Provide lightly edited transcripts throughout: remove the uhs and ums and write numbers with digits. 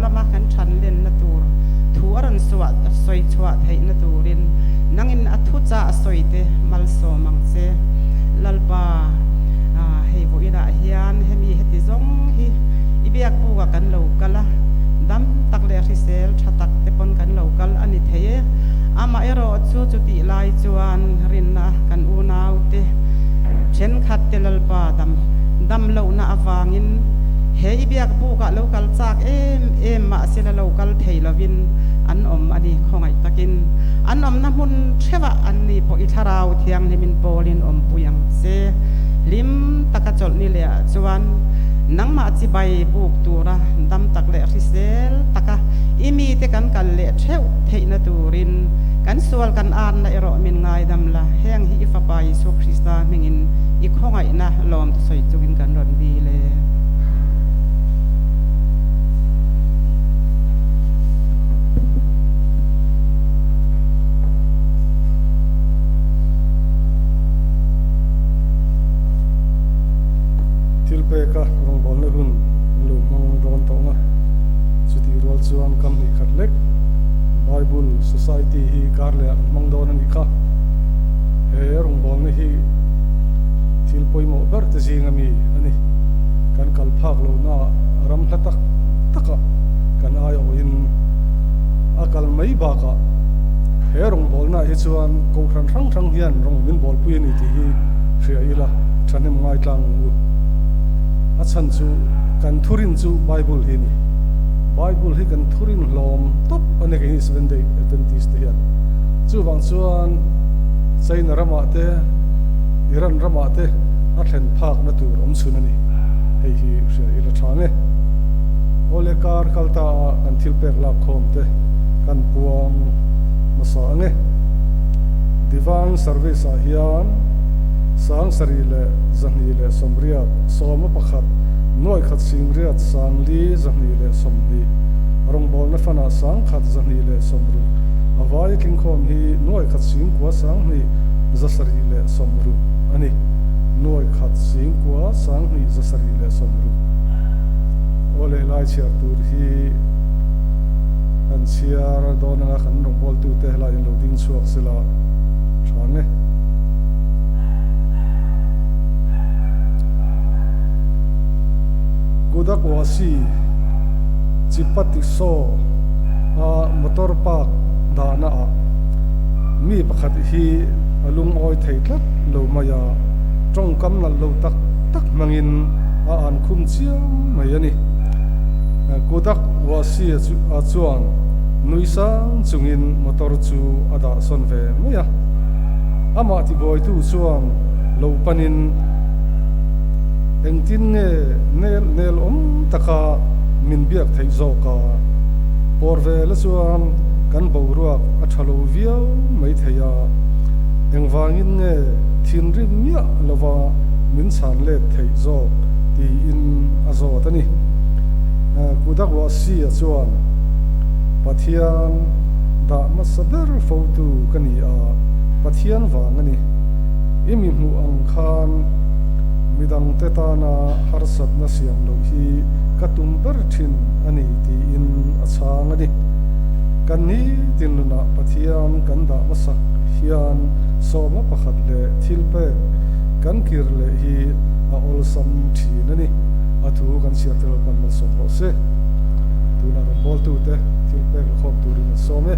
lama kan ṭhan lenna tur thu a rawn suah sawi chhuah theihna turin nangin a thuchah a sawi te malsawm ang che. Lalpa, hei vawiinah hian hemi heti zawng hi i biak bukah kan lo kal a, dam tak leh hrisel tha tak te pawn kan lo kal a ni thei e. Amaherawh chu chutih lai chuan rinna kan unaute thenkhat te Lalpa dam dam lohna avangin he i biak bukah lo kal chak em em mahsela lo kal thei lovin an awm a ni. Khawngaih takin an awmna hmun theuhah an ni pawh i thlarau thianghlimin pawlin awmpui ang che. Hlim taka chawlh ni leh ah chuan nangmah chibai buk tura dam tak leh hrisel taka i mite kan kal leh theuh theihna turin kan sual kan anna erawh min ngaidam la, heng hi i Fapa Isua Krista hmingin i khawngaihna lawm thusawi chungin kan rawn dil e. Thil peka rawngbawlna hun an lo hmang dawn tawh a, chutih rual chuan kam hnih khat lek Bible Society hi kar leh ah an hmang dawn a nih kha. He rawngbawlna hi thil pawimawh ber te zing ami a ni. Kan kal phak lohna ram hla tak takah kan aiawhin a kal mai bakah he rawngbawlnaah hi chuan kohhran hrang hrang hian rawng min bawlpui a ni tih hi hria ila thahnem ngai tlang ang u. A chhan chu kan thurin chu Bible hi a ni. Bible hi kan thurin hlawm tawp a ni keini Seventh Day Adventist te hian. Chuvang chuan China ramah te, Iran ramah te a thlen phakna tur awm chhun a ni. Hei hi hria ila tha nge. Awle kar kal ta a kan thil pek lak khawm te kan puang hmasa ang e. Divine Service ah hian 7280 11 9 420 rawngbawlna fanah 1260 a vai tlingkhawm hi 1 9 760 a ni. 1 9 760. Aw leh lai chhiar tur hi kan chhiar dawn anga kan rawngbawltute helai in lo ding chhuak sela tha nge. Kudakwasi Chipatiso a motor park dahna ah mi pakhat hi a lungawi thei tlat lo mai a, tawngkam nalh lo tak tak hmangin a an khum chiam mai a ni. Kudakwasi a chuan nui sang chungin motor chu a dah sawn ve mai a. Amah tibuaitu chuan lo panin engtin nge nel nel awm taka min biak theih zawk a? Pawr ve la chuan kan boruak a tha lo viau mai thei a, engvangin nge thinrim miah lova min chhan let theih zawk tiin a zawt a ni. Kudakwasi-a chuan Pathian dah hmasa ber fotu ka ni a, Pathian vang a ni. I mi hmuh ang khan midangte tana harsatna siam loh hi ka tum ber thin a ni tiin a chhang a ni. Kan ni tinlunah Pathian kan dah hmasak hian sawma pakhat leh thil pek kan kir leh hi a awlsam thin a ni. A thu kan chhiar tel pan malsawm rawh se. Tunah rawngbawltute thil pek la khawm turin an sawm e.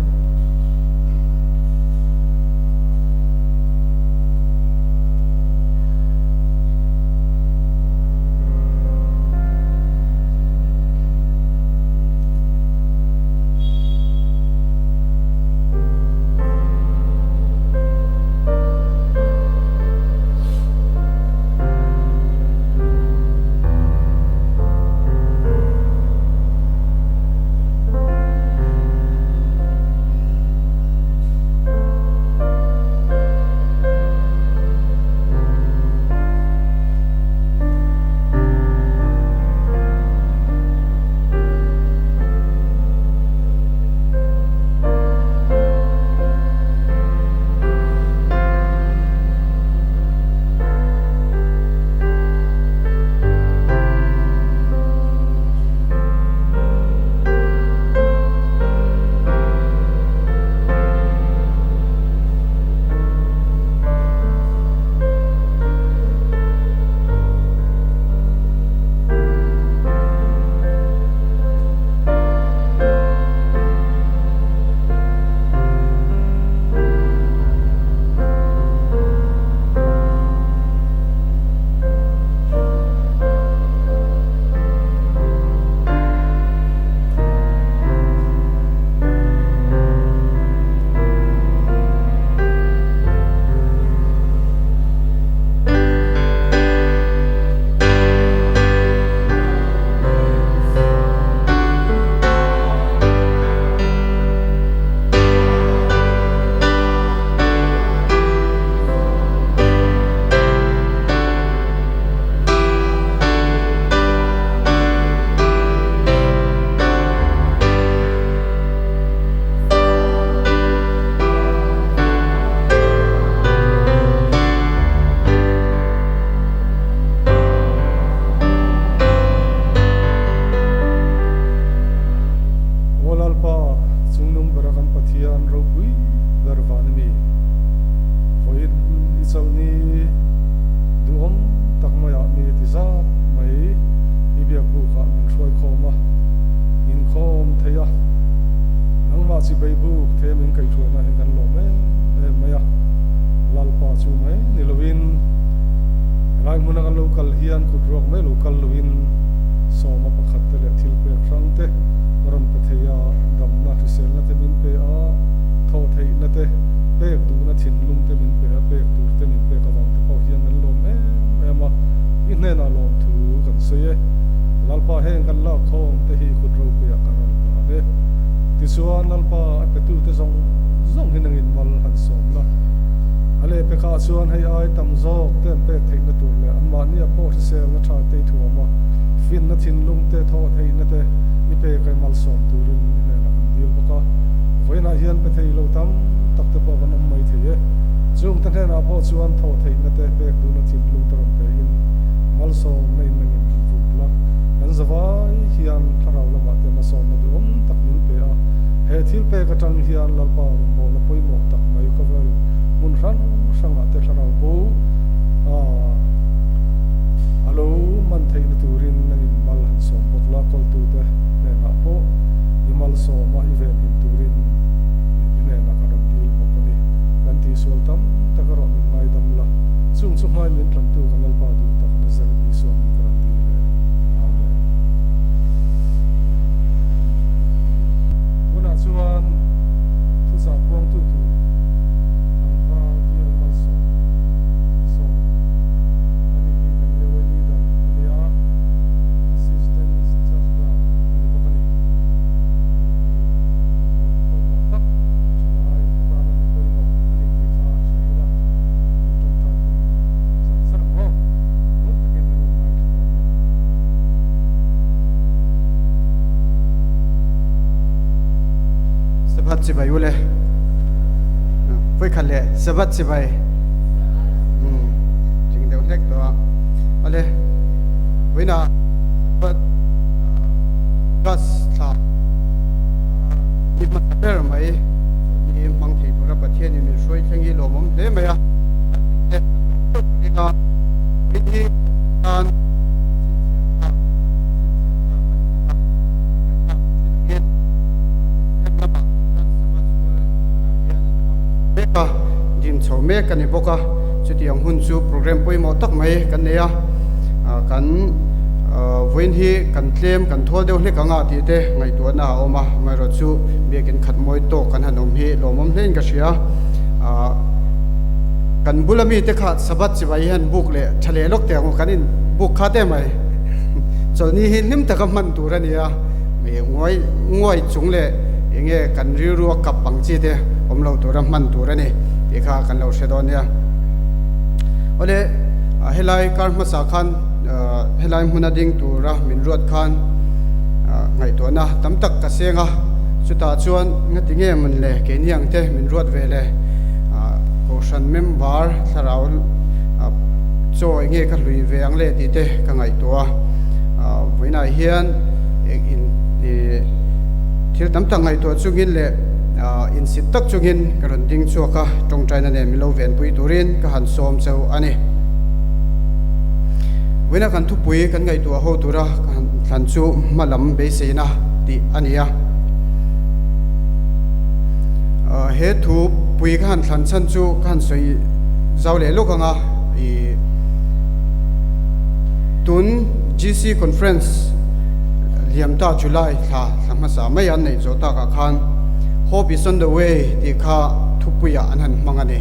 chibei buk the min kaihhruaina hi kan lawm em em mai a, Lalpa chu mai ni loin helai hmuna kan lo kal hian kut ruak mai lo kal loin sawma pakhat te leh thil pek hrang te rawn pe thei a, damna hriselna te min pe a, thawh theihna te pek duhna thinlung te min pe a, pek tur te min pek avang te pawh hian kan lawm em em a, i hnenah lawmthu kan sawi e. Lalpa heng kan lak khawm te hi kut ropuiah ka rawn hlan e. Tichuan Lalpa a petute zawng zawng hi nangin mal han sawm la. A lehpekah chuan hei ai tam zawk te an pek theihna tur leh anmahnia pawh hriselna tha te i thuam a, finna thinlung te, thawh theihna te i pek a i malsawm turin i hnenah kan dil bawk a. Vawiinah hian pe thei lo tam tak te pawh kan awm mai thei e. Chungte hnenah pawh chuan thawh theihna te pek duhna thinlung te rawn pein malsawmna in nangin han vuk la. Kan zavai hian thlarau lamah te hmasawnna duhawm tak min pe a. He thil pek atang hian Lalpa rawngbawlna pawimawh tak mai khawvel hmun hrang hrangah te thlarau bo a lo man theihna turin nangin mal han sawm bawk la. Kawltute hnenah pawh i malsawma i venhim turin i hnenah ka rawn dil bawk a ni. Kan tihsual tam tak erawh min ngaidam la, chung chu hmain min tlantu kan Lalpa duh tak Nazareth Isua hming ka rawn dil e. Amen. Tunah chuan thuchah puangtu tur tlangval DL Malsawm sawm a nih hi kan AOA leader a ni a, Assistant Church Clerk a ni bawk a ni. Hei hi rawngbawltu pawimawh tak thalai te tana ni pawimawh a ni tih kha hria ila, lo tawngtaipui char char ang aw. Ngun takin kan lo ngaithla dawn nia. Sabbath chibai ule. Voi khat le Sabbath chibai. Ring deuh hlek to a. Ale voina Sabbath August thla ni hmasa ber mai ni hmang thei tura Pathian in min hruai thleng hi lawmawm hle mai a. Kan lawm deuh ka ring a. Vawiin hi tan chhinchhiah thlak chhinchhiah thlak a ni bawk a. Kan ngaihthlak thin angin Bethlehem lamah chuan Sabbath School tunah hian an hmang chho mek a, din chho mek a ni bawk a. Chutiang hun chu program pawimawh tak mai kan nei a. Kan vawiin hi kan tlem kan thawl deuh hlek ang a tih te ngaihtuahna a awm a, amaherawhchu biakin khat mawi tawk kan han awm hi lawmawm hlein ka hria. Kan bula mite kha Sabbath chibai hian buk leh tha leh lawk teh ang u, kan in buk kha te mai. Chawlhni hi hlim taka hman tur a ni a, nguai nguai chung leh eng nge kan rilru a kap ang chi te awm lo tura hman tur a ni tih kha kan lo hre dawn nia. Awle helai kar hmasa khan helai hmuna ding tura min ruat khan ngaihtuahna tam tak ka seng a, chutah chuan ngati nge mawn le keini ang te min ruat ve le Kohhran member thlarau chaw eng nge ka hlui ve ang le tih te ka ngaihtuah a, vawiinah hian in thil tam tak ngaihtuah chungin leh insit tak chungin ka rawn ding chhuak a, tawngtaina nen min lo venpui turin ka han sawm cheu a ni. Vawiinah kan thupui kan ngaihtuah ho tura ka han thlan chu hma lam beiseina tih a ni a. He thu pui ka han thlan chhan chu ka han sawi zau leh lawk ang a, ih tun GC Conference liam ta July thla thla hmasa mai an neih zawh takah khan Hope is on the way tih kha thupuiah an han hmang a ni.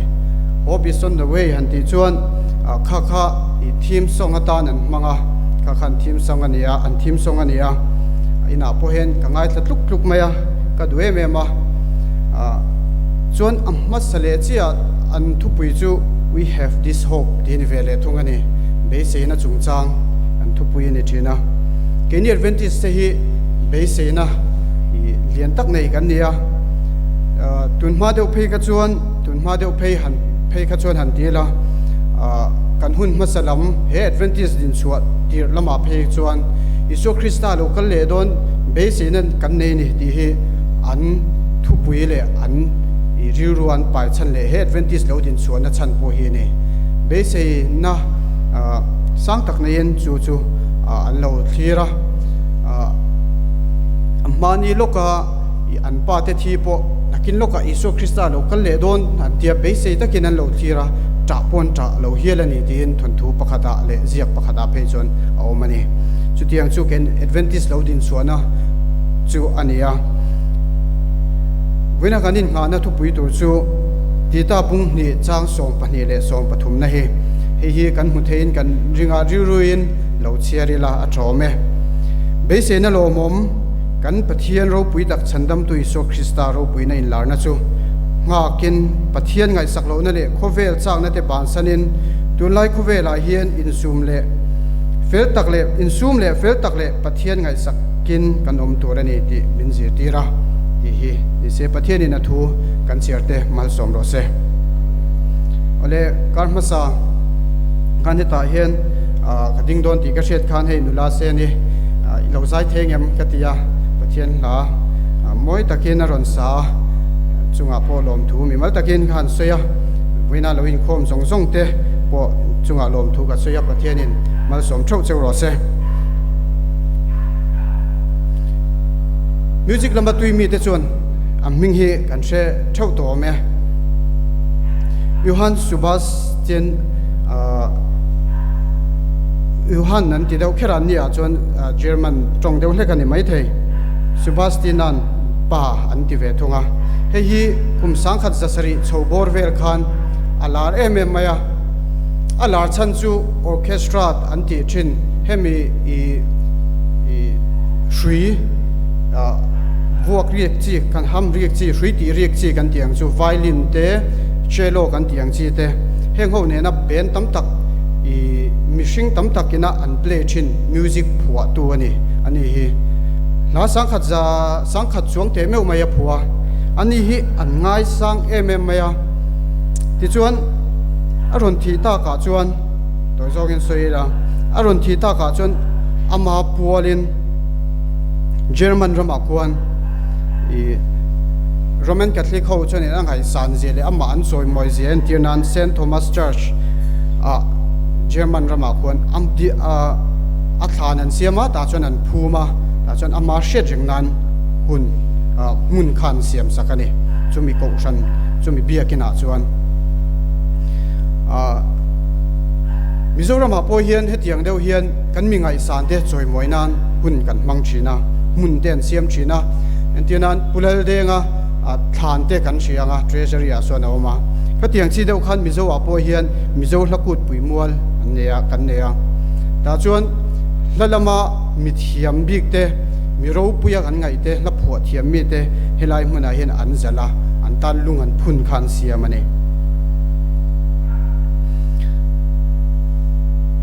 Hope is on the way han tih chuan kha kha ih theme song atan an hmang a, kha khan theme song a ni a, an theme song a ni a, inah pawh hian ka ngaithla tluk tluk mai a, ka duh em em a. Chuan a hmasa leh chiah an thupui chu We have this hope tih a ni ve leh thung a ni. Beiseina chungchang an thupui a ni thin a. Keini Adventist te hi beiseina lian tak nei kan ni a. Tunhma deuh phei kha chuan tunhma deuh phei han phei kha chuan han ti ila kan hun hmasa lam he Adventist dinchhuah tirh lamah phei chuan Isua Krista lo kal leh dawn beiseina kan nei a ni tih hi an thupui leh an rilru an pai chhan leh he Adventist lo din chhuahna chhan pawh hi a ni. Beiseina sang tak neiin chu chu an lo thlir a. A hmani lawka I an pa te thi pawh nakin lawkah Isua Krista a lo kal leh dawn an tia beisei takin an lo thlir a, ṭah pawh an ṭah lo hial a ni tiin thawnthu pakhatah leh ziak pakhatah phei chuan a awm a ni. Chutiang chu ken Adventist lo dinchhuahna chu a ni a. Vawiina kan inngahna thupui tur chu Tita bung hnih chang 12 leh 13 na hi. Hei hi kan hmu theiin kan ringah rilruin lo chhiar ila a ṭhawm e. Beiseina lawmawm kan Pathian ropui tak chhandamtu Isua Krista ropuina inlarna chu nghakin Pathian ngaihsak lohna leh khawvel chakna te bansanin tunlai khawvelah hian insum leh fel tak leh insum leh fel tak leh Pathian ngaihsakin kan awm tur a ni tih min zirtir a tih hi ni se Pathianin a thu kan chhiar te malsawm rawh se. Awle kar hmasa khan hetah hian ka ding dawn tih ka hriat khan hei nula se ni i lo zai thei ngem ka ti a, Pathian hla mawi takin a rawn sa a, chungah pawh lawmthu mimal takin ka han sawi a, vawiina lo inkhawm zawng zawng te pawh chungah lawmthu ka sawi a, Pathianin malsawm theuh cheu rawh se. Music lama tui mite chuan a hming hi kan hre theuh tawh awm e. Johann Sebastian Johann an ti deuh kher a, an ni ah chuan German tawng deuh hlek a ni maithei. Sebastian-a'n pa an ti ve thung a. Hei hi kum sangkhat zasarih chho bawr vel khan a lar em em mai a. A lar chhan chu orchestra an tih thin hemi i i hrui vuak riak chi kan ham riak chi hrui tih riak chi kan tih ang chu violin te cello kan tih ang chi te heng ho nena band tam tak i mihring tam tak ina an play thin music phuah tu a ni a ni hi hla sangkhat za sangkhat chuang teh meuh mai a phuah a ni hi an ngaisang em em mai a tichuan a rawn thih takah chuan tawi zawngin sawi ila a rawn thih takah chuan ama pualin German ramah khuan ih Roman Catholic ho chuanin a ngaihsan zia leh amah an chawimawi zia entir nan Saint Thomas Church ah German ramah khuan a thlan an siam a tah chuan an phum a tah chuan ama hriat reng nan hun hmun kha an siam sak a ni chumi kohhran chumi biakinah chuan Mizoramah pawh hian hetiang deuh hian kan mi ngaihsan te chawimawi nan hun kan hmang thin a hmun te an siam thin a entir nan Pu Laldenga thlan te kan hria ang a Treasury ah chuan a awm a khatiang chi deuh khan Mizo ah pawh hian Mizo hla kut pui mual an nei a kan nei a tah chuan hla lama mi thiam bik te mi ropuia kan ngaih te hla phuah thiam mi te helai hmunah hian an zalh a an tan lung an phun kha an siam a ni.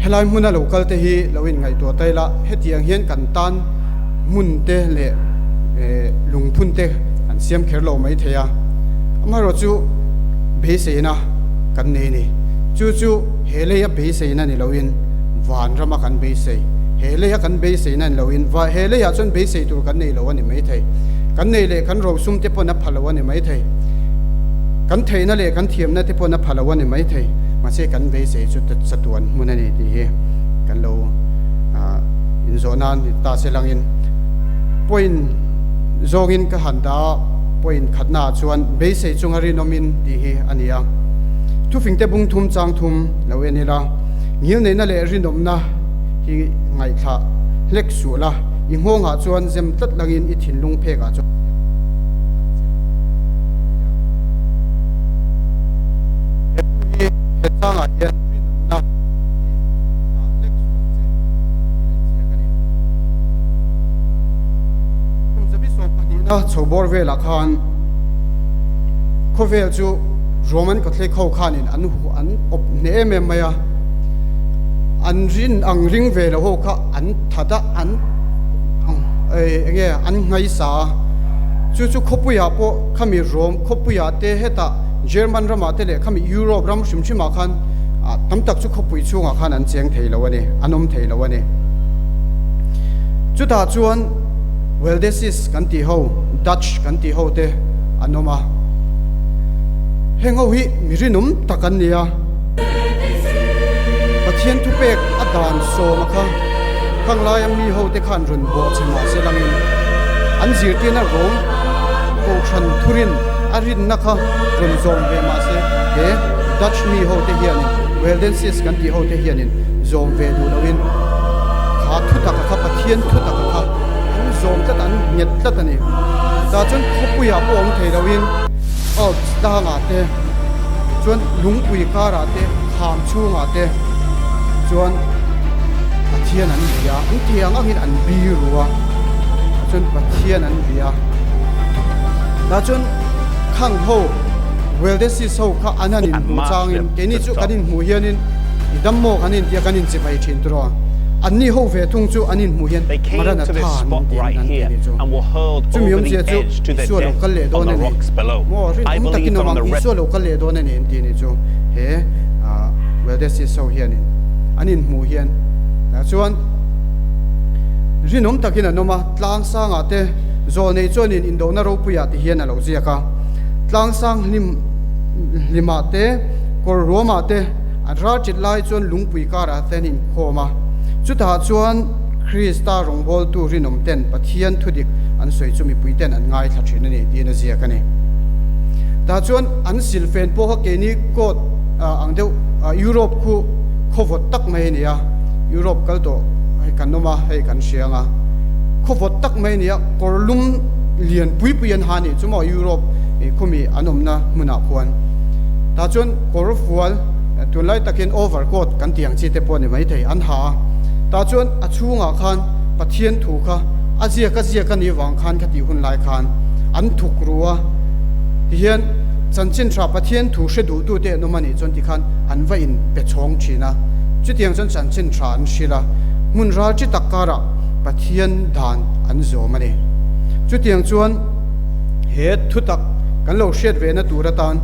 Helai hmuna lo kal te hi lo inngaihtuah ta ila, hetiang hian kan tan hmun te leh lungphun te kan siam kher lo mai thei a, amaherawh chu beiseina kan nei a ni. Chu chu he leia beiseina ni loin van rama kan beisei, he leia kan beiseina ni loin va he leiah chuan beisei tur kan nei lo a ni mai thei. Kan nei leh kan rosum te pawn a pha lo a ni mai thei. Kan theihna leh kan thiamna te pawn a pha lo a ni mai thei. Mahse kan beisei chu chatuan hmun a ni tih hi kan lo inzawh nan ni ta se langin point zawngin ka han dah a, point khatna ah chuan beisei chunga rinawmin tih hi a ni a. Thufingte bung thum chang thum lo en ila, ngilneihna leh rinawmna hi ngaihthlah hlek suh la, i nghawngah chuan zem tlat langin i thinlung phekah chuan He thu hi he changah hian rinawmna hi thlah hlek suh ang che tih a inziak a ni. Kum zabi 12na chho bawr velah khan khawvel chu Roman Catholic ho khanin an an awp hneh em em mai a, an rin ang ring ve lo ho kha an that a, an eng nge an nghaisa a, chu chu khawpuiah pawh khami Rome khawpuiah te hetah German ramah te leh khami Europe ram hrim hrimah khan tam tak chu khawpui chhungah khan an cheng thei lo a ni, an awm thei lo a ni. Chutah chuan Weldesis kan tih ho, Dutch kan tih ho te an awm a. Heng ho hi mi rinawm tak an ni a. Pathian thupek a dan sawma kha khang laia mi ho te khan rawn bawh che mah se langin an zirtirna rawng Kohhran thurin a rinna kha rawn zawm ve mah se he Dutch mi ho te hianin Waldenses kan tih ho te hianin zawm ve duh loin kha thutak a kha Pathian thutak a kha an zawm tlat a, an nghet tlat a ni. Tah chuan khawpuiah pawh awm thei loin Alps tlangah te chuan lungpui karah te kham chhungah te chuan Pathian an bia, an thei ang angin an biru a, chuan Pathian an bia. Tah chuan khang ho Weldesis ho kha an han inhmuh changin keini chu kan inhmuh hianin i dam maw kan intia kan inchivai thin tur a, anni ho ve thung chu an inhmuh hian Maranatha an ti an ti ni chu. Chumi awmzia chu Isua lo kal leh dawn a ni. Maw rinawm takin awm ang Isua lo kal leh dawn a ni an ti ni chu he Weldesis ho hianin an inhmuh hian tah chuan rinawm takin an awm a, tlang sangah te zawlnei chuanin indona ropuiah ti hian a lo ziak a, tlang sang hlim hlimah te kawr ruamah te an ral ṭit lai chuan lungpui karah te an inkhawm a, chutah chuan Krista rawngbawltu rinawm ten Pathian thudik an sawi chu mipui ten an ngaithla ṭhin a ni tiin a ziak a ni. Tah chuan an silfen pawh kha keini coat ang deuh Europe khu khawvawt tak mai a ni a, Europe kal tawh hei kan awm a, hei kan hria ang a, khawvawt tak mai a ni a, kawr lum lian pui pui an ha a nih chu maw Europe khawmi an awmna hmunah khuan. Tah chuan kawr fual tunlai takin over coat kan tih ang chi te pawh a ni maithei an ha a, tah chuan a chhungah khan Pathian thu kha a ziak a ziak a nih vang khan kha tih hun lai khan an thuk ru a, tihian chanchin tha Pathian thu hre duhtute an awm a nih chuan tikhan an va in pe chhawng thin a, chutiang chuan chanchin tha an hrilh a, hmun ral chi tak karah Pathian dan an zawm a ni. Chutiang chuan he thutak kan lo hriat ve na tur atan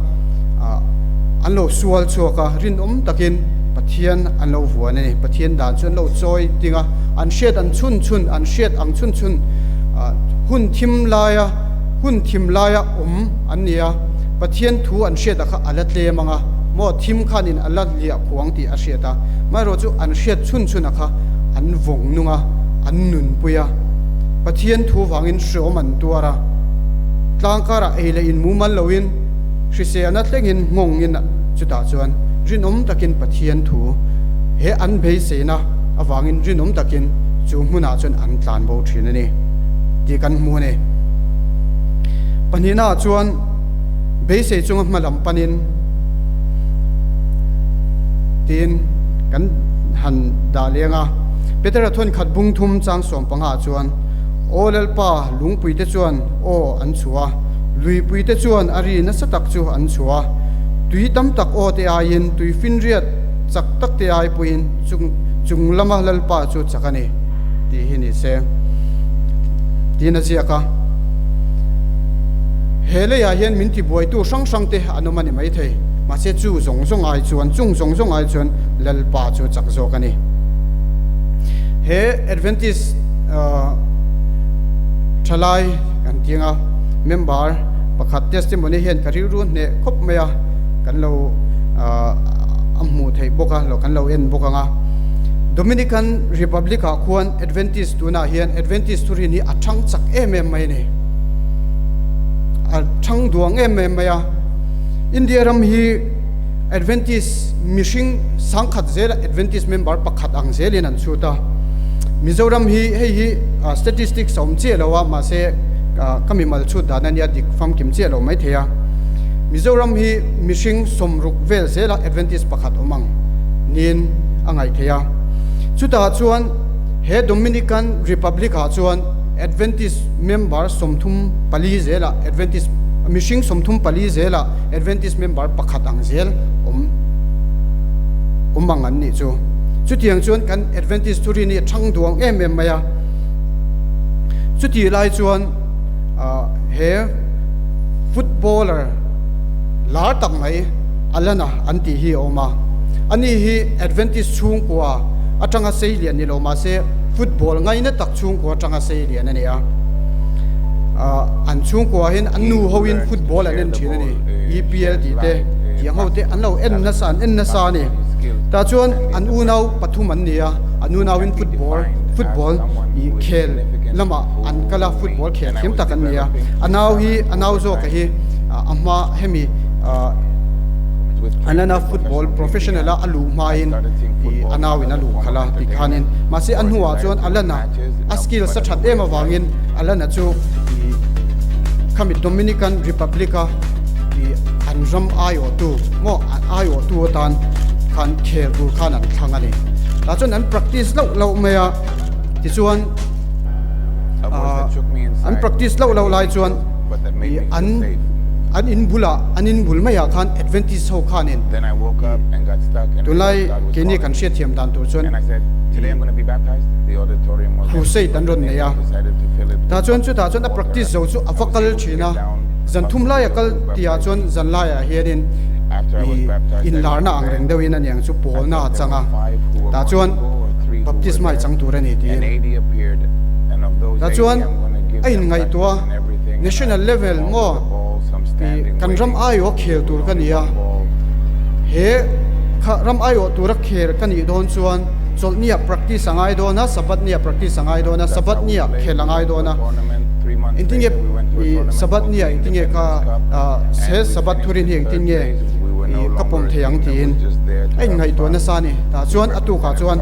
an lo sual chhuak a, rinawm takin Pathian an lo vuan a ni. Pathian dan chu an lo chawi ding a, an hriat an chhun chhun, an hriat ang chhun chhun hun thim laia hun thim laia awm an ni a, Pathian thu an hriat a kha a la tlem ang a, maw thim khanin a la liah khuang tih a hriat a, amaherawh chu an hriat chhun chhun a kha an vawng nung a, an nunpui a, Pathian thu vangin hreawm an tuar a, tlang karah ei leh in mumal loin hriselna thlengin nghawngin chutah chuan rinawm takin Pathian thu he an beiseina avangin rinawm takin chu hmunah chuan an tlan bo thin a ni tih kan hmu a ni. Pahnihnaah chuan beisei chunga hma lam panin tiin kan han dah leng a. Petera thawnkhat bung thum chang sawm pangah chuan, Aw Lalpa, lungpuite chuan aw an chhuah a, luipuite chuan a ri nasa tak chu an chhuah a, tui tam tak aw te aiin tui finriat chak tak te ai puiin chung chung lama Lalpa chu chak a ni tih hi ni se tiin a ziak a. He leiah hian min tibuaitu hrang hrang te an awm a ni maithei, mahse chu zawng zawng ai chuan chung zawng zawng ai chuan Lalpa chu chak zawk a ni. He Adventist thalai kan tih anga member pakhat testimony hian ka rilru hneh khawp mai a, kan lo a hmuh theih bawk a, kan lo en bawk ang a. Dominican Republic ah khuan Adventist tunah hian Adventist thurin hi a thang chak em em mai a ni. A thang duang em em mai a. India ram hi Adventist mihring sangkhat zela Adventist member pakhat ang zelin an chhut a. Mizoram hi hei hi statistics a awm chiah lo a, mahse ka mimal chhut dan a nia dik famkim chiah lo maithei a. Mizoram hi mihring sawmruk vel zela Adventist pakhat awm ang niin a ngaih theih a. Chutah chuan he Dominican Republic ah chuan Adventist member 34 zelah Adventist mihring 34 zelah Adventist member pakhat ang zel awm awm ang an nih chu. Chutiang chuan kan Adventist thurin hi a thang duang em em mai a. Chutih lai chuan he footballer lar tak mai Alana an tih hi a awm a. Ani hi Adventist chhungkua atanga sei lian ni lo mahse football ngaina tak chhungkua atanga sei lian a ni a. An chhungkua hian an nu hoin football an en thin a ni. EPL tih te tiang ho te an lo en nasa an en nasa a ni. Tah chuan an unau pathum an ni a, an unauin football football i khel lamah an kal a football khel thiam tak an ni a a nau hi a nau zawk a hi a hma hemi Alana football professional a a luh hmain ih a nau in a luh khalh a tih khanin mahse a hnuah chuan Alana a skills a that em avangin Alana chu ih khami Dominican Republic a ih an ram aiawhtu maw aiawhtu atan khan khel tur khan an thlang a ni. Tah chuan an practice loh loh mai a tichuan ahh an practice loh loh lai chuan ih an an in bulah an in bul maiah khan Adventist ho khanin tunlai keini kan hriatthiam dan tur chuan crusade an rawn nei a tah chuan chutah chuan a practice zo chu a va kal thin a zan thum laia kal tihah chuan zan laiah hianin ih inlarna ang reng deuhin a niang chu pawlna a chang a tah chuan baptisma i chang tur a ni tiin tah chuan a inngaihtuah a national level maw ih kan ram aiawh a khel tur ka ni a he kha ram aiawh tura khel ka nih dawn chuan chawlhni ah practice a ngai dawn a sabbath ni ah practice a ngai dawn a sabbath ni ah khel a ngai dawn a engtin nge ih sabbath ni ah engtin nge ka ah he sabbath thurin hi engtin nge ih ka pawm thei ang tiin a inngaihtuah nasa a ni tah chuan a tukah chuan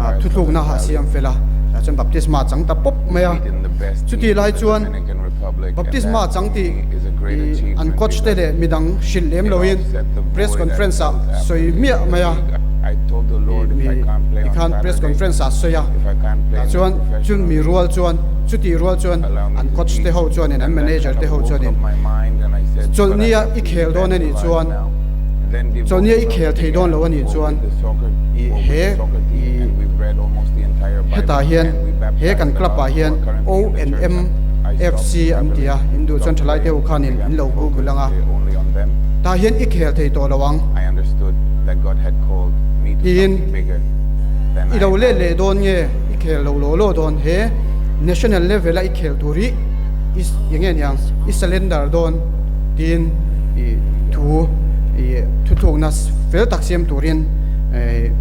ah thutlukna a siam fel a tah chuan baptisma a chang ta pawp mai a chuti lai chuan baptisma a chang tih ih an coach te leh midang hrilh lem loin press conference ah sawi miah mai a ih mi tikhan press conference ah sawi a tah chuan chun mi rual chuan chutih rual chuan an coach te ho chuanin an manager te ho chuanin chawlhnia i khel dawn a nih chuan chawlhnia i khel thei dawn lo a nih chuan ih he ih hetah hian he kan club ah hian O and M FC an ti a in duh chuan thalai te ho khanin an lo google ang a tah hian i khel thei tawh lo ang tiin i lo let leh dawn nge i khel lo law law dawn he national level a i khel tur hi i eng nge niang i surrender dawn tiin ih thu ih thuthlukna fel tak siam turin eh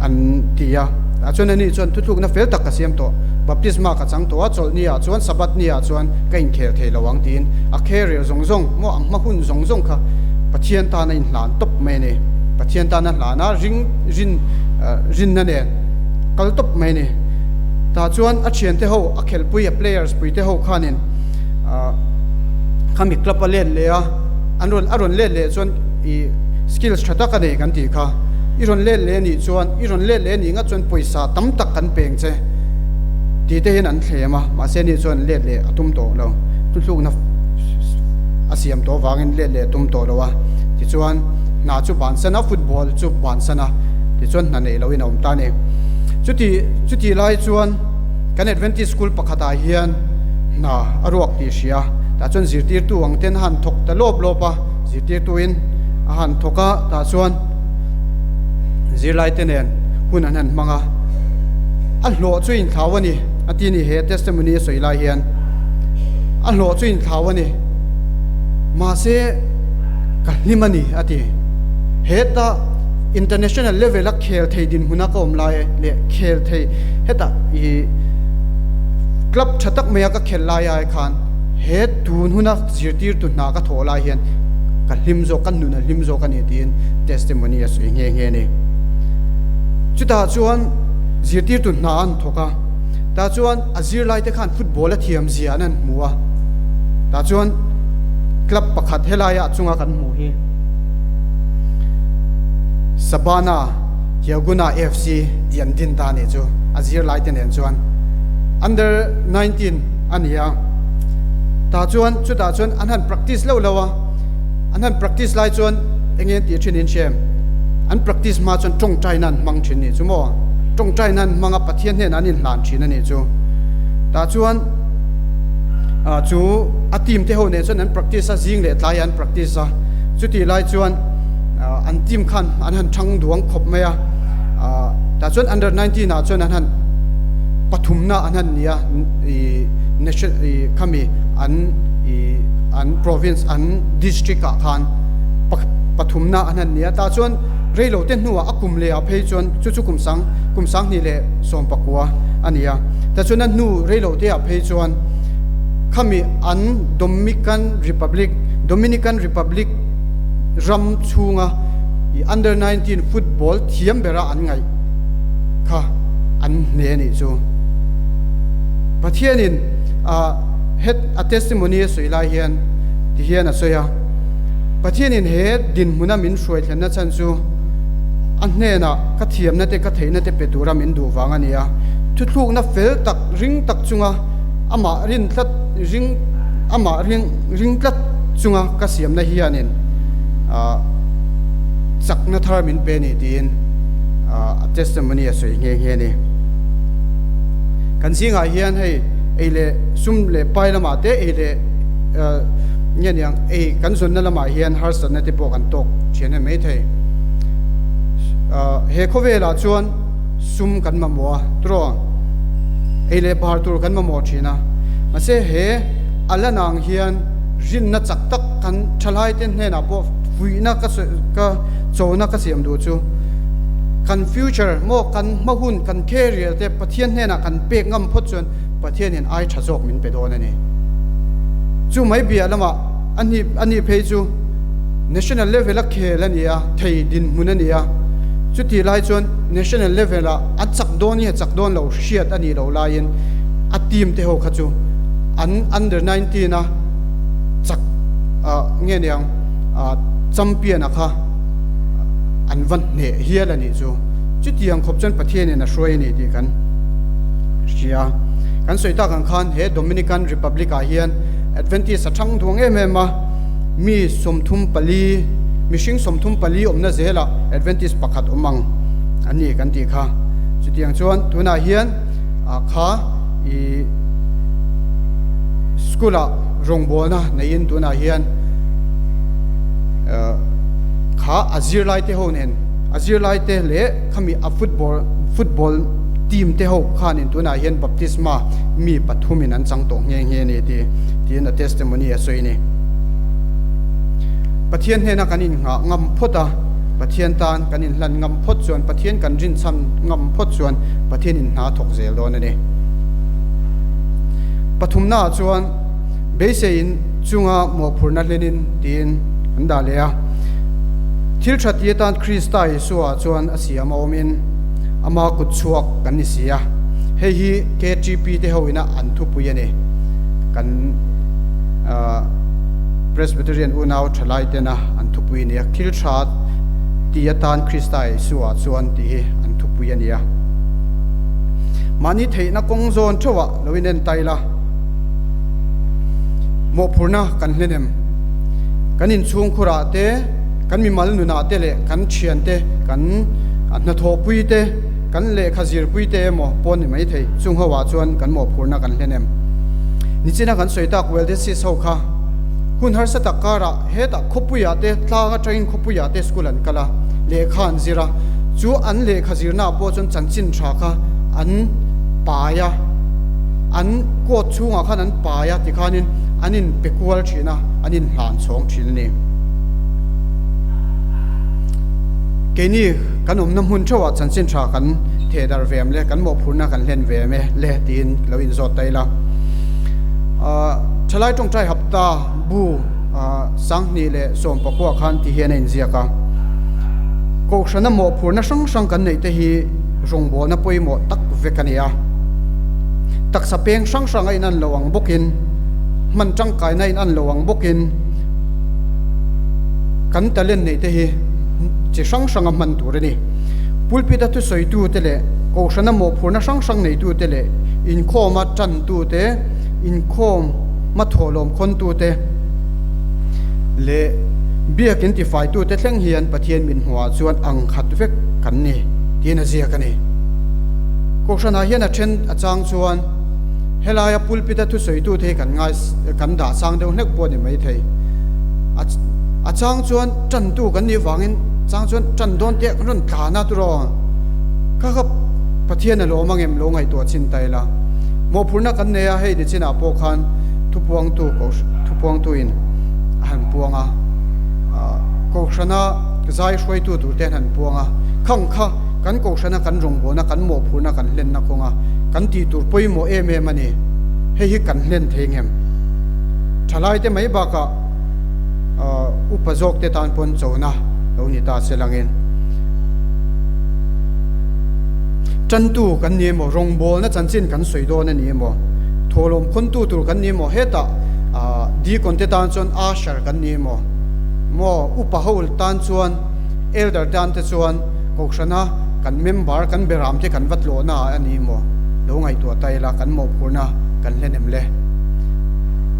an ti a tah chuan ani chuan thuthlukna fel tak ka siam tawh baptisma ka chang tawh a chawlhni ah chuan sabbath ni ah chuan ka inkhel thei lo ang tiin a career zawng zawng maw a hma hun zawng zawng kha Pathian tan a inhlan tawp mai a ni Pathian tan a hlan a ring rin rinna nen kal tawp mai a ni tah chuan a thiante ho a khelhpui a players pui te ho khanin ah khami club a let leh a an rawn a rawn let leh chuan ih skills tha tak a nei kan tih kha i rawn let leh anih chuan i rawn let leh anih nghat chuan pawisa tam tak kan peng che tih te hian an thlem a mahse ani chuan let leh a tum tawh lo thuthlukna a siam tawh avangin let leh a tum tawh lo a tichuan hna chu bansan a football chu bansan a tichuan hna neih loin a awm ta a ni chuti chuti lai chuan kan Adventist school pakhatah hian hna a ruak tih hria tah chuan zirtirtu ang ten a han thawk ta lawp lawp a zirtirtuin a han thawk a tah chuan zirlai te nen hun an han hmang a a hlawh chu inthlau a ni a ti a ni he testimony a sawi lai hian a hlawh chu inthlau a ni mahse ka hlim a ni a ti heta international level a khel thei dinhmun a ka awm lai leh khel thei hetah ih club tha tak mai a ka khelh lai ai khan he tun huna zirtirtu hna ka thawh lai hian ka hlim zawk ka nun a hlim zawk a ni tiin testimony a sawi nghe nghe a ni. Chutah chuan zirtirtu hna an thawk a, tah chuan a zirlai te khan football a thiam zia an han hmu a, tah chuan club pakhat helaiah chunga kan hmuh hi Sabana Hyaguna FC tih an din ta a nih chu a zirlai te nen chuan under 19 a ni a tah chuan chutah chuan an han practice loh loh a an han practice lai chuan eng nge an tih thin in hrem an practice hma chuan tawngtaina an hmang thin nih chu maw tawngtaina an hmang a Pathian hnenah an inhlan thin a nih chu tah chuan ah chu a team te ho nen chuan an practice a zing leh tlaiah an practice a chutih lai chuan an team khan an han thang duang khawp mai a tah chuan under 19 ah chuan an han pathumna an han ni a ih nation ih khami an ih an province an district ah khan pathumna an han ni a tah chuan Reilo te hnuah a kum leh ah phei chuan chu chu kum sang kum sanghnih leh sawm pakua a ni a. Tichuan a hnu reilo te ah phei chuan khami an Domican Republic Dominican Republic ram chhunga i under 19 football thiam bera an ngaih kha an hne a nih chu. Pathianin a het a testimony a sawi lai hian ti hian a sawi a, Pathianin he dinhmuna min hruai thlenna chhan chu a hnenah ka thiamna te ka theihna te pe tura min duh vang a ni a, thuthlukna fel tak ring tak chunga amah rin tlat ring amah ring ring tlat chunga ka siamna hianin ah chakna thar min pe a ni tiin ah a testimony a sawi nghe nghe a ni. Kan zingah hian hei ei leh sum leh pai lamah te ei leh nge niang ei kan zawnna lamah hian harsatna te pawh kan tawk thian em mai thei. He khawvelah chuan sum kan mamawh a turaw ei leh bar tur kan mamawh thin a mahse he a la nang hian rinna chak tak kan thalai te hnenah pawh fuihna ka ka chona ka siam duh chu kan future maw kan hma hun kan career te Pathian hnenah kan pek ngam phawt chuan Pathianin ai tha zawk min pe dawn a ni. Chu mai bia lamah a ni a nih phei chu national level a khel a ni a, thei dinhmun a ni a. Chutih lai chuan national level ah an chak dawn nge chak dawn lo hriat a nih loh laiin a team te ho kha chu an under 19 a chak ah nge niang ah champion a kha an va hneh hial a nih chu. Chutiang khawp chuan Pathianin a hruai a ni tih kan hria. Kan sawi tak ang khan he Dominican Republic ah hian Adventist a thang duang em em a, mi 34, mihring 34 awmna zelah Adventist pakhat awm ang a ni kan tih kha. Chutiang chuan tunah hian kha i school ah rawngbawlna neiin tunah hian kha a zirlai te ho nen a zirlai te leh khami a football football team te ho khanin tunah hian baptisma mi pathumin an chang tawh nghe nghe a ni tih tiin a testimony a sawi a ni. Pathian hnena kan innghah ngam phawt a, Pathian tan kan inhlan ngam phawt chuan, Pathian kan rinchhan ngam phawt chuan Pathian in hna thawk zel dawn a ni. Pathumnaah chuan beiseiin chunga mawhphurhna hlenin tiin an dah leh a. Thil tha ti atan Krista Isua chuan a siam a awmin ama kut chhuak kan ni si a. Hei hi KTP te ho ina an thupui a ni. Kan Presbyterian unau thalai tena an thupui a ni a. Thil tha ti atan Krista Isua chuan tih hi an thupui a ni a. Mahni theihna kawng zawn theuhah lo inentai la. Mawhphurhna kan hlen em? Kan inchhungkhurah te, kan mimal nunah te leh kan thian te, kan hnathawhpui te, kan lehkha zirpui te emaw pawh ni mai thei. Chung ho ah chuan kan mawhphurhna kan hlen em? Nichina kan sawi tak Weldesis ho kha hun harsa tak karah hetah khawpuiah te tlang atangin khawpuiah te school an kal a, lehkha an zir a. Chu an lehkha zirnaah pawh chuan chanchin tha kha an pai a, an coat chhungah khan an pai a tikhanin an inpe kual thin a, an inhlan chhawng thin a ni. Keini kan awmna hmun theuhah chanchin tha kan theh darh ve em le, kan mawhphurhna kan hlen ve em e le tiin lo inzawt ta ila. Thalai tawngtai hapta bu 2019 khan ti hian a inziak a, Kohhrana mawhphurhna hrang hrang kan neih te hi rawngbawlna pawimawh tak vek a ni a. Taksa peng hrang hrang a inan lo ang bawkin, hman tangkaina a inan lo ang bawkin kan talent neih te hi chi hrang hranga hman tur a ni. Pulpit a thusawitu te leh Kohhrana mawhphurhna hrang hrang neitu te leh inkhawma tantu te, inkhawma thawhlawm khawntu te leh biakin tifaitu te thleng hian Pathian min hmuhah chuan ang khat vek kan ni tiin a ziak a ni. Kohhranah hian a then a chang chuan helaia pulpit a thusawitu te hi kan ngai kan dah sang deuh hlek pawh a ni maithei. A a chang chuan tantu kan nih vangin chang chuan tan dawn teh kan rawn tlan a turaw kha kha Pathian a lawm angem lo ngaihtuah chin ta ila. Mawhphurhna kan nei a, hei ni chinah pawh khan thupuangtu Kohhran thupuangtuin a han puang a, Kohhrana. zai hruaitu tur te an han puang a, khang kha kan kohhrana kan rawngbawlna kan mawhphurhna kan hlenna kawnga kan tih tur pawimawh em em a ni. Hei hi kan hlen thei ngem? Thalaite mai bakah upa zawkte tan pawn chona lo ni ta se langin tantu kan ni emaw, rawngbawlna chanchin kan sawi dawn a ni emaw, thawhlawm khawntu tur kan ni emaw, hetah deacon te tan chuan usher kan ni emaw, maw upa ho tan chuan elder tan te chuan kohhrana kan member kan beram te kan va tlawhna ah a ni emaw lo ngaihtuah ta ila kan mawhphurhna kan hlen em le.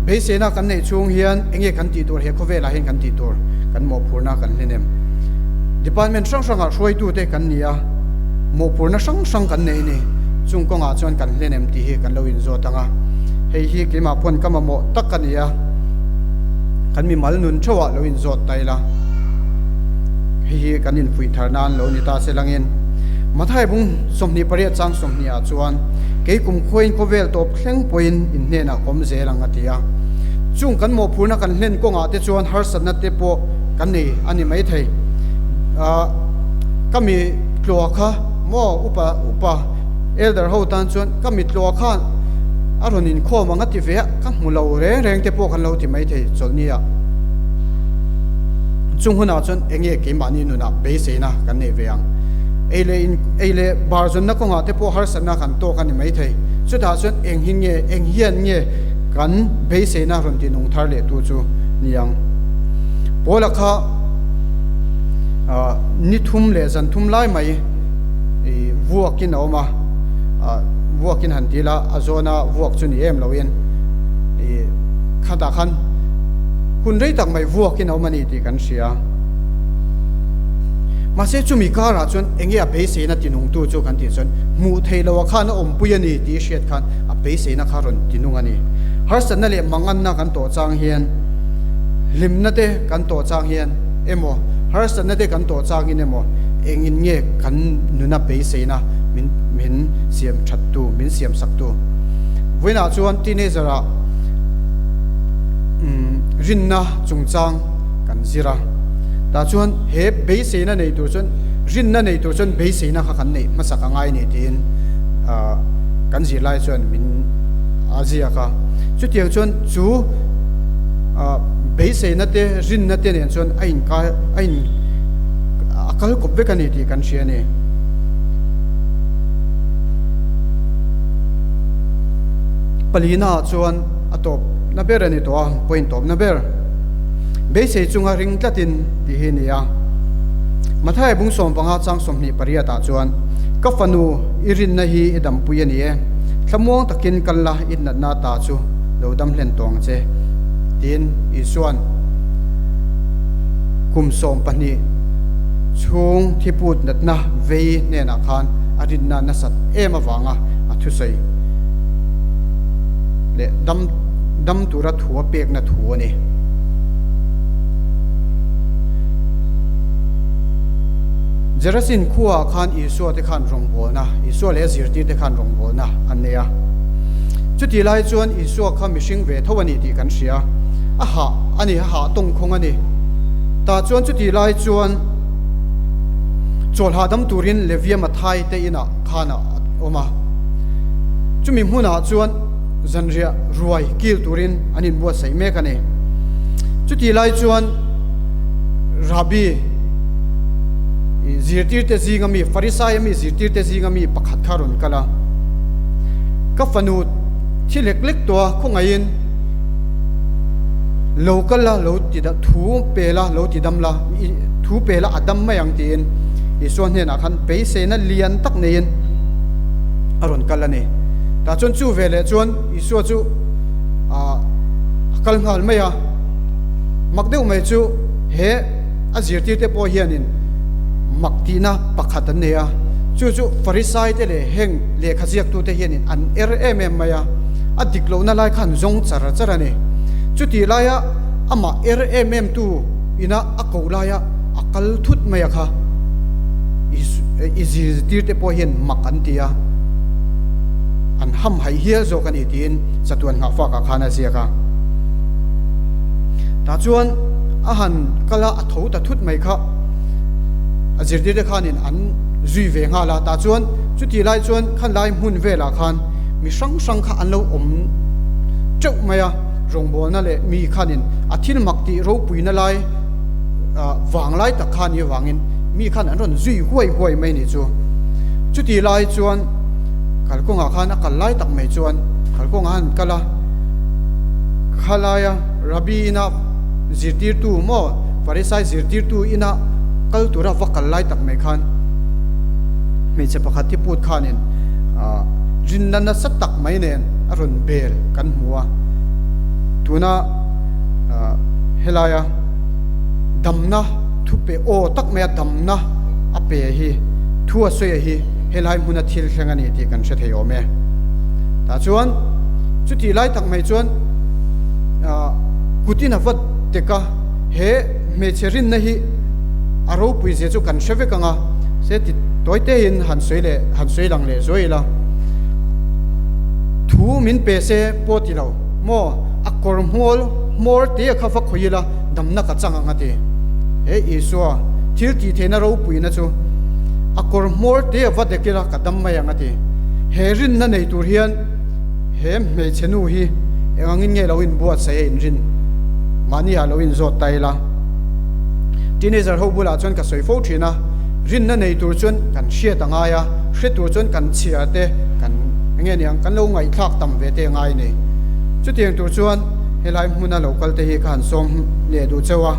Beiseina kan neih chhung hian enge kan tih tur he khawvelah hian kan tih tur kan mawhphurhna kan hlen em. Department hrang hrangah hruaitute kan ni a, mawhphurhna hrang hrang kan nei a ni. Chung kawngah chuan kan hlen em tih hi kan lo inzawt ang a. Hei hi keimah pawn ka mamawh tak a ni a, kan mimal nun theuhah lo inzawt ta ila, hei hi kan infuih thar nan lo ni ta se langin. Mathai bung 28 chang 20 ah chuan, Kei kum khuain khawvel tawp thleng pawhin in hnenah ka awm zel ang a ti a. Chung kan mawhphurhna kan hlen kawngah te chuan harsatna te pawh kan nei a ni maithei. Ka mi tlua kha maw upa upa elder ho tan chuan ka mi tlua khan a rawn inkhawm ang a ti ve a, ka hmu lo reng reng te pawh kan lo ti maithei chawlhni ah. Chung hunah chuan eng nge keimahni nunah beiseina kan nei ve ang. Ei leh in ei leh bar zawnna kawngah te pawh harsatna kan tawk a ni maithei. Chutah chuan eng hi nge eng hian nge kan beiseina rawn ti nung thar leh tu chu ni ang. Paula kha ni thum leh zan thum lai mai vuakin a awm a, vuakin han ti la a zawna vuak chu ni em loin khatah khan hun rei tak mai vuakin a awm a ni tih kan hria. Mahse chumi karah chuan enge a beiseina ti nungtu chu kan tih chuan hmuh theih loh ah khan a awmpui a ni tih hriat khan a beiseina kha rawn ti nung a ni. Harsatna leh manganna kan tawh chang hian hlimna te kan tawh chang hian emaw, harsatna te kan tawh changin emaw, engin nge kan nuna beiseina min min siam that tu, min siam sak tu. Vawiinah chuan teenager ah rinna chungchang kan zir a, tah chuan he beiseina nei tur chuan rinna nei tur chuan beiseina kha kan neih hmasak a ngai ni tiin kan zirlai chuan min a ziak a. Chutiang chuan chu beiseina te rinna te nen chuan a inkai a in a kal kawp vek a ni tih kan hria a ni. Palina ah chuan a tawp na ber a ni tawh a, point tawp na ber. Beisei chunga ring tlatin tih hi a ni a. Matthai bung 15 chang 28 ah chuan, Ka fanu i rinna hi i dampui a ni e, thlamuang takin kal la i natna ta chu lo dam hlen tawh ang che, tiin Isua'n kum 12 chhung thiput natna vei hnenah khan a rinna nasat em avanga a thusawi leh dam dam tura thu a pekna thu a ni. Gerasin khuaah khan Isua te khan rawngbawlna, Isua leh a zirtirte khan rawngbawlna an nei a. Chutih lai chuan Isua kha mihring ve tho a ni tih kan hria. A hah a ni, a hah tawngkhawng a ni. Tah chuan chutih lai chuan chawl hahdam turin Levia Mathai te inah khan a awm a. Chumi hmunah chuan zanriah ruai kil turin an inbuatsaih mek a ni. Chutih lai chuan Rabbi zirtirte zinga mi, Farisai ami zirtirte zinga mi pakhat kha rawn kal a. Ka fanu thi lek lek tawh a, khawngaihin lo kal la, lo ti da, thu pe la, lo ti dam la, thu pe la a dam mai ang tiin Isua hnenah khan beiseina lian tak neiin a rawn kal a ni. Tah chuan chu veleh chuan Isua chu a kal nghal mai a, mak deuh mai chu he a zirtirte pawh hianin mak tihna pakhat an nei a, chu chu Farisaite leh heng lehkha ziaktute hianin an er em em mai a, a dik lohna lai kha an zawng char char a ni. Chutih laia amah er em em tu ina a koh laia a kal thut mai a kha i zirtirte pawh hian mak an ti a, an hamhaih hial zawk a ni tiin chatuan nghahfakah khan a ziak a. Tah chuan a han kal a, a tho ta thut mai kha. A zirtirte khanin an zui ve nghal a, tah chuan chuti lai chuan khan lai hmun velah khan mi hrang hrang kha an lo awm teuh mai a, rawngbawlna leh mi khanin a thil mak tih ropuina lai vang lai tak kha ni avangin mi khan an rawn zui huai huai mai ni chu. Chuti lai chuan kalkawngah khan a kal lai tak mai chuan kalkawngah han kal a, khalaia Rabbi ina zirtirtu maw Farisai zirtirtu ina kal tura va kal lai tak mai khan hmeichhe pakhat hi put khanin rinna nasa tak mai nen a rawn bel kan hmu a, tuna helaia damna thu pe aw tak maia damna a pe hi thu a sawi hi helai hmuna thil thleng a ni tih kan hre thei awm e. Tah chuan chutih lai tak mai chuan kutin a va tek a, he hmeichhe rinna hi a ropui zia chu kan hre vek ang a, se ti tawi tein han sawi leh han sawi lang leh zuai ila, thu min pe se pawh ti lo maw, a kawr hmual hmawr te kha va khawi ila damna ka chang ang a ti. He Isua thil tih theihna ropuina chu a kawr hmawr te a va dek ila ka dam mai ang a ti. He rinna nei tur hian he hmeichhe nu hi eng angin nge lo inbuatsaih a inrin mahni ah lo inzawt ta ila. Teenager ho bulah chuan ka sawi fo thin a, rinna nei tur chuan kan hriat a ngai a, hre tur chuan kan chhiar te kan enge niang kan lo ngaihthlak tam ve te a ngai ni. Chutiang tur chuan helai hmuna lo kal te hi ka han sawm leh duh cheu a.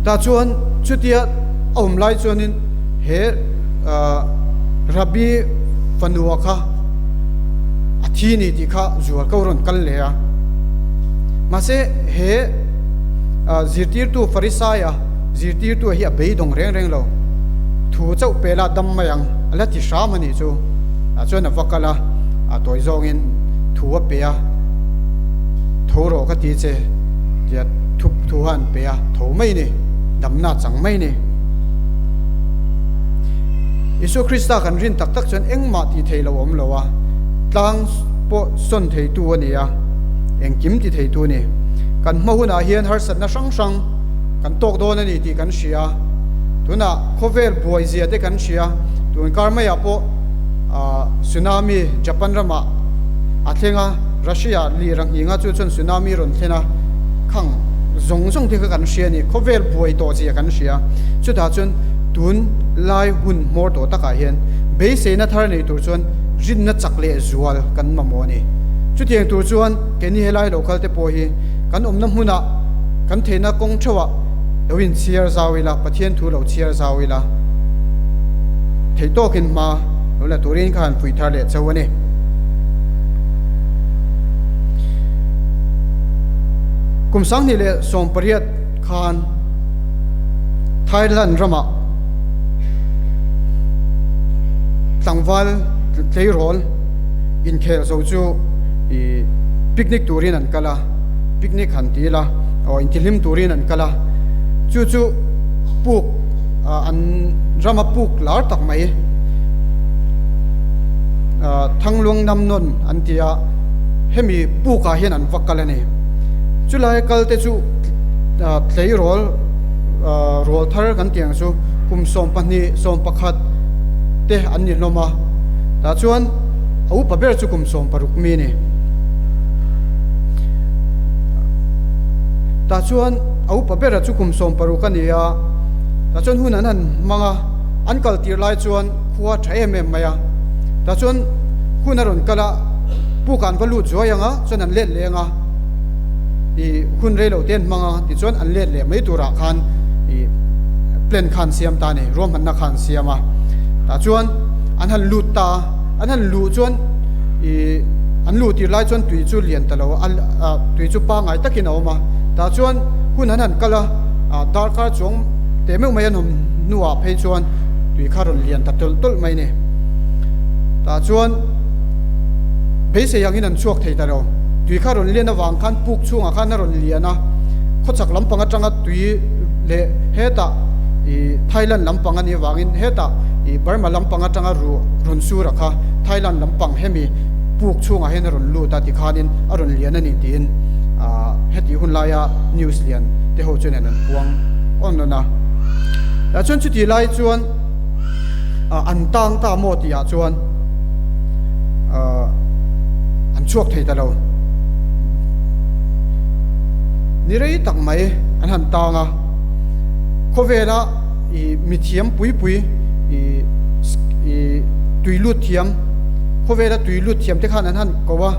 Tah chuan chutia a awm lai chuanin he Rabbi fanua kha a thi ni tih kha zual ko rawn kal leh a. Mahse he zirtirtu Farisaia zirtirtu hi a beidawng reng reng lo. Thu chauh pela dam mai ang a la ti hram a nih chu. Tah chuan a va kal a, a tawi zawngin thu a pe a, Tho rawh ka ti che tia thup thu kha an pe a, tho mai ni, damna chang mai ni. Isua Krista kan rin tak tak chuan engmah tih theih lo awm lo a, tlang pawh sawn theitu a ni a, engkim ti theitu a ni. Kan hma hunah hian harsatna hrang hrang kan tawk dawn a ni tih kan hria. Tunah khawvel buai zia te kan hria. Tun kar maiah pawh tsunami Japan ramah a thleng a, Russia lir a nghing a, chu chuan tsunami rawn thlen a, khang zawng zawng te kha kan hria a ni. Khawvel buai tawh zia kan hria. Chutah chuan tun lai hun hmawr tawh takah hian beiseina thar nei tur chuan rinna chak leh zual kan mamawh a ni. Chutiang tur chuan keini helai lo kal te pawh hi kan awmna hmunah kan theihna kawng theuhah lo inchhiar zau ila, Pathian thu lo chhiar zau ila, theih tawkin hma lo la turin ka han fuih thar leh chauh a ni. Kum 2018 khan Thailand ramah tlangval tleirawl inkhel zo chu ih picnic turin an kal a, picnic han ti ila aw intihlim turin an kal a, chu chu puk ah an rama puk lar tak mai ah Thangluang Namnawn an ti a, hemi pukah hian an va kal a ni. Chulai kal te chu tleirawl rawl thar kan tih ang chu kum 12, 11 te an ni hlawm a, tah chuan a upa ber chu kum 16 mi a ni. Tah chuan a upa bera chu kum 16 a ni a, tah chuan hun an han hmang a, an kal tir lai chuan khua tha em em mai a, tah chuan hun a rawn kal a, pukah an va lut zuai ang a, chuan an let leh ang a. I hun rei lo te an hmang a, tichuan an let leh mai turah khan i plan kha an siam ta a ni, ruahmanna kha an siam a. Tah chuan an han lut ta a, an han luh chuan i an luh tir lai chuan tui chu lian ta lo a, tui chu pangngai takin a awm a. Tah chuan hun an han kal a, darkar chuang teh meuh mai an awm hnuah phei chuan tui kha rawn lian ta tawlh tawlh mai a ni. Tah chuan beisei angin an chhuak thei ta lo. Tui kha rawn lian avang khan puk chhungah khan a rawn lian a, khawchhak lampang atanga tui leh hetah ih Thailand lampang a nih avangin hetah ih Burma lampang atanga ruh rawn sur a kha Thailand lampang hemi puk chhungah hian a rawn lut a tikhanin a rawn lian a ni tiin ah hetih hun laia news lian te ho chuan an puang awn awn a. Tah chuan chuti lai chuan an tang ta maw tihah chuan an chhuak thei ta lo. Ni rei tak mai an han tang a, khawvela i mithiam pui pui i i tui lut thiam khawvela tui lut thiam te khan an han ko a,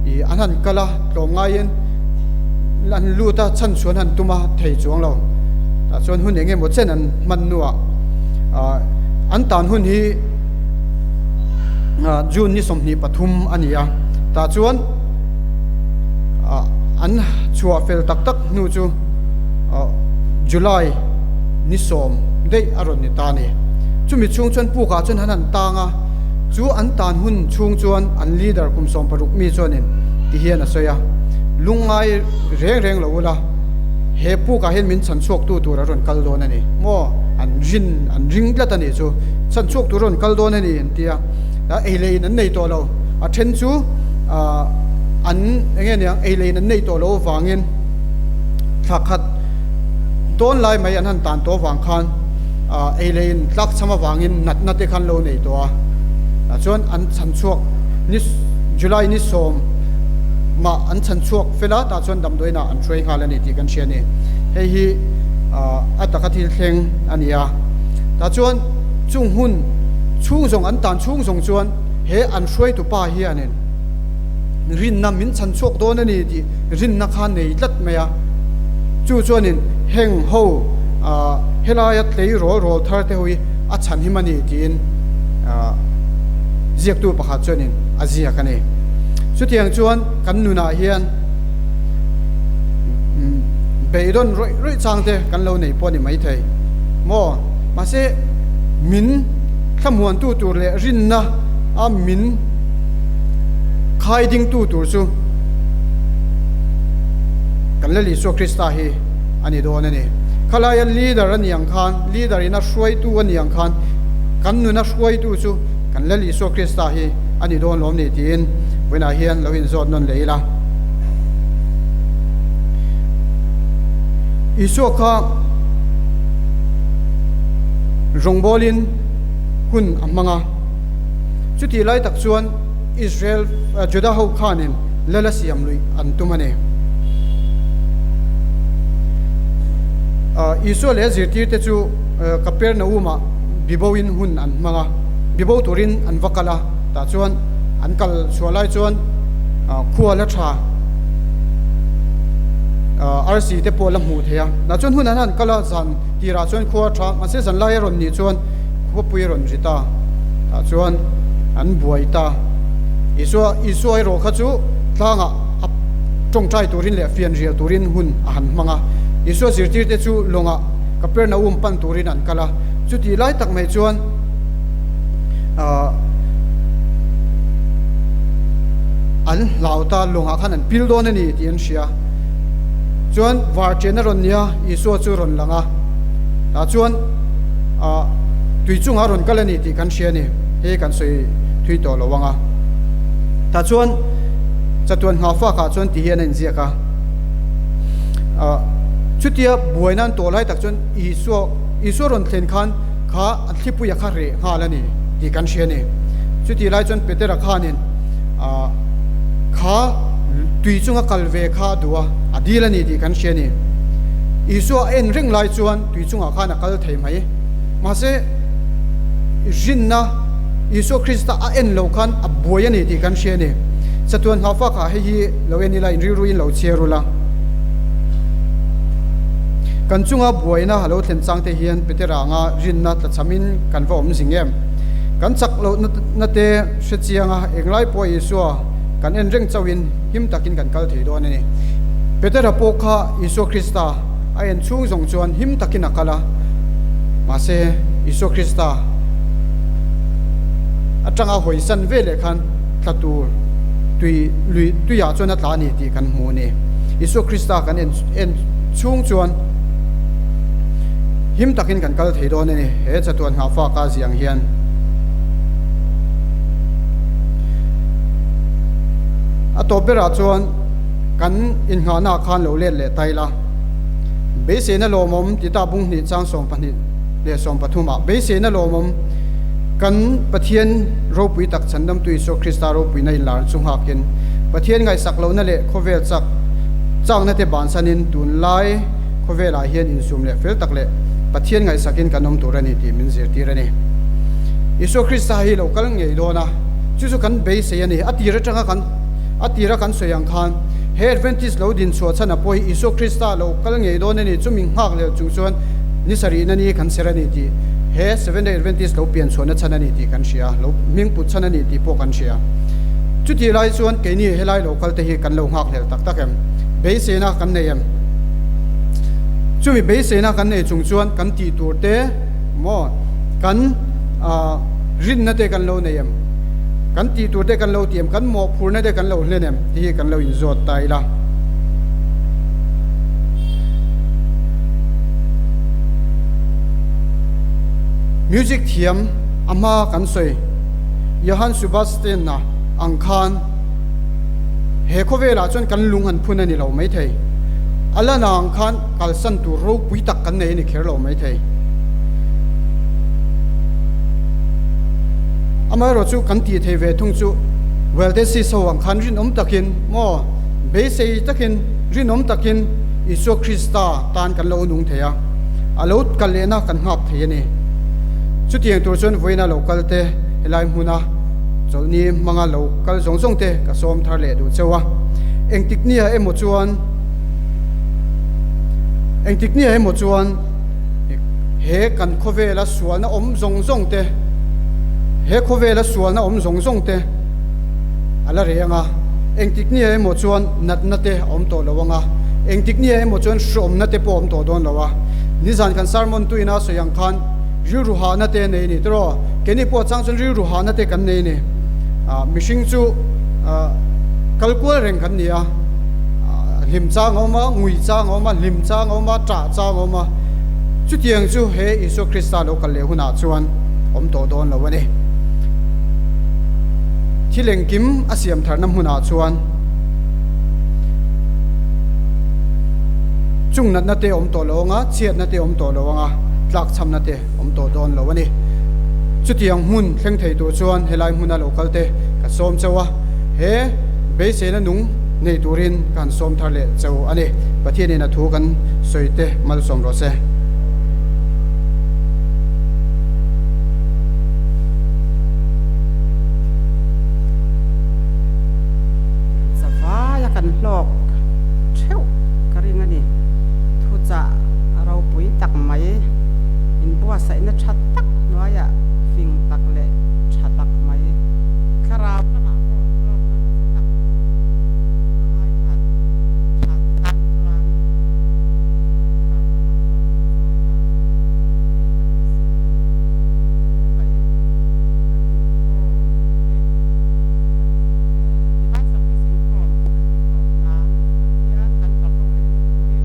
i an han kal a tlawm ngaiin an lut a chhan chuan han tum a thei chuang lo. Tah chuan hun eng emaw chen an hman hnuah an tan hun hi June ni 23 a ni a, tah chuan an chhuah fel tak tak hnu chu July ni 10 daih a rawn ni ta a ni. Chumi chhung chuan pukah chuan an han tang a, chu an tan hun chhung chuan an leader kum 16 mi chuanin ti hian a sawi a, Lungngai reng reng lo ula, he pukah hian min chhan chhuaktu tur a rawn kal dawn a ni maw? An rin, an ring tlat a nih chu. Chhan chhuak tur a rawn kal dawn a ni an ti a, ei leh in an nei tawh lo. A then chu an eng nge niang ei leh in an nei tawh loh avangin thla khat dawn lai mai an han tan tawh avang khan ei leh in tlak cham avangin natna te kha an lo nei tawh a. Tah chuan an chhan chhuak ni July ni 10 mah an chhan chhuak fel a, tah chuan damdawiinah an hruai nghal a ni tih kan hria a ni. Hei hi a taka thil thleng a ni a. Tah chuan chung hun chhung zawng an tan chhung zawng chuan he an hruaitu pa hianin rinna min chhan chhuak dawn a ni tih rinna kha nei tlat mai a. Chu chuanin heng ho helaia tlei rawl rawl thar te ho hi a chhan him a ni tiin ziaktu pakhat chuanin a ziak a ni. Chutiang chuan kan nunah hian beidawn rawih rawih chang te kan lo nei pawh a ni maithei maw? Mahse min thlamuantu tur leh rinna a min khai dingtu tur chu kan Lal Isua Krista hi a ni dawn a ni. Khalaia leader a ni ang khan, leader ina hruaitu a ni ang khan kan nuna hruaitu chu kan Lal Isua Krista hi a ni dawn lawm ni tiin vawiinah hian lo inzawt nawn leh ila. Isua kha rawngbawlin hun a hmang a, chutih lai tak chuan Israel Juda ho khanin lal a siam luih an tum a ni. Isua leh a zirtirte chu Kapernaum-ah biboin hun an hmang a, bibo turin an va kal a, tah chuan an kal chhuah lai chuan khua la tha arsi te pawh la hmuh theih a, tah chuan hun an han kal a, zan tirah chuan khua a tha, mahse zan lai a rawn nih chuan khuapui a rawn ri ta, tah chuan an buai ta. Isua Isua erawh kha chu tlangah a tawngtai turin leh fianrial turin hun a han hmang a, Isua zirtirte chu lawngah Kapernaum pan turin an kal a, chutih lai tak mai chuan an hlau ta lawngah khan an pil dawn a ni tih an hria. Chuan var chen a rawn nia Isua chu rawn lang a, tah chuan tui chungah a rawn kal a ni tih kan hria a ni. Hei kan sawi thui tawh lo ang a. Tah chuan chatuan nghahfakah chuan ti hian a inziak a. Chutia buaina an tawh lai tak chuan Isua Isua rawn thlen khan kha an thlipuia kha reh nghal a ni tih kan hria a ni. Chutih lai chuan Petera khanin kha tui chunga kal ve kha a duh a, a dil a ni tih kan hria a ni. Isua a en reng lai chuan tui chungah khan a kal thei mai. Mahse, rinna Isua Krista a en loh khan a buai a ni tih kan hria a ni. Chatuan hlauhfa kha hei hi lo en ila, inrilruin lo chhiar ula. Kan chunga buaina a lo thlen chang te hian Petera anga rinna tlachhamin kan va awm zing em? Kan chak lohna te hre chianga englai pawh Isua kan en reng chauhin him takin kan kal thei dawn a ni. Petera pawh kha Isua Krista a en chhung zawng chuan him takin a kal a, mahse Isua Krista atanga hawisan veleh khan tla tur tui lui tuiah chuan a tla a ni tih kan hmu a ni. Isua Krista kan en en chhung chuan him takin kan kal thei dawn a ni, he chatuan nghahfak a ziang hian. A tawp berah chuan kan inngahnaah khan lo let leh ta ila. Beiseina lawmawm ti ta bung hnih chang 12 leh 13 ah beiseina lawmawm kan Pathian ropui tak chhandamtu Isua Krista ropuina inlar chu nghakin Pathian ngaihsak lohna leh khawvel chak chakna te bansanin tunlai khawvelah hian insum leh fel tak leh Pathian ngaihsakin kan awm tur a ni tih min zirtir a ni. Isua Krista hi lo kal ngei dawn a, chu chu kan beisei a ni. A tir atanga kan a tira kan sawi ang khan he Adventist lo din chhuah chhan a pawh hi Isua Krista lo kal ngei dawn a ni, chumi nghak leh chung chuan ni sarihna ni kan ser a ni tih he Seventh Day Adventist lo pian chhuahna chhan a ni tih kan hria, lo hming put chhan a ni tih pawh kan hria. Chutih lai chuan keini helai lo kal te hi kan lo nghak hlel tak tak em? Beiseina kan nei em? Chumi beiseina kan nei chung chuan kan tih tur te maw kan rinna te kan lo nei em? Kan tih tur te kan lo ti em? Kan mawhphurna te kan lo hlen em? Tih hi kan lo inzawt ta ila. Music thiam a hma kan sawi Johann Sebastian-a ang khan he khawvelah chuan kan lung han phun a ni lo maithei. A la nang khan kalsan tur ropui tak kan nei a ni kher lo maithei. Amaherawh chu kan tih thei ve thung chu Weldesis ho ang khan rinawm takin maw beisei takin rinawm takin Isua Krista tan kan lo nung thei a, a lo kal lehna kan nghak thei a ni. Chutiang tur chuan vawiina lo kal te helai hmuna chawlhni hmanga lo kal zawng zawng te ka sawm thar leh duh cheu a. Engtik nia emaw chuan Engtik nia emaw chuan he kan khawvela sualna awm zawng zawng te he khawvela sualna awm zawng zawng te a la reng a. Engtik nia emaw chuan natna te a awm tawh lo ang a. Engtik nia emaw chuan hreawmna te pawh a awm tawh dawn lo a. Nizan kan sermon tuina sawi ang khan rilru hahna te nei a ni tiraw? Keini pawh chang chuan rilru hahna te kan nei a ni. Mihring chu kal kual reng kan ni a, hlim chang a awm a, ngui chang a awm a, hlim chang a awm a, ṭah chang a awm a. Chutiang chu he Isua Krista lo kal leh hunah chuan awm tawh dawn lo a ni. Thil engkim a siam tharna hmunah chuan chung natna te awm tawh lo ang a, chhiatna te awm tawh lo ang a, tlakchhamna te awm tawh dawn lo a ni. Chutiang hmun thleng thei tur chuan helai hmuna lo kal te ka sawm cheu a, he beiseina nung nei turin ka han sawm thar leh cheu a ni. Pathianin a thu kan sawi te malsawm rawh se. Zavaia kan hlawk theuh ka ring a ni. Thuchah ropui tak mai. Inbuatsaihna tha tak hnuaiah fing tak leh tha tak mai thlarau lamah pawh hlawkna nasa tak tur a ngaithla tha te tan chuan thlarau lamah pawh min chawi harh a nih ngei ka beisei a ni. Tha hle mai kan inkhawm te kan Divine Service inkhawm kan tih tawp nan leh Pathian kan fak ho lehna turin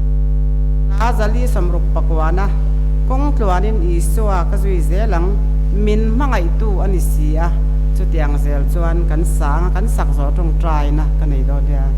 hla zali sawmruk pakuana Kawng tluanin Isua ka zui zel ang, min hmangaihtu a ni si a, chutiang zel chuan kan sang a, kan sak zawh tawngtaina ka nei dawn nia.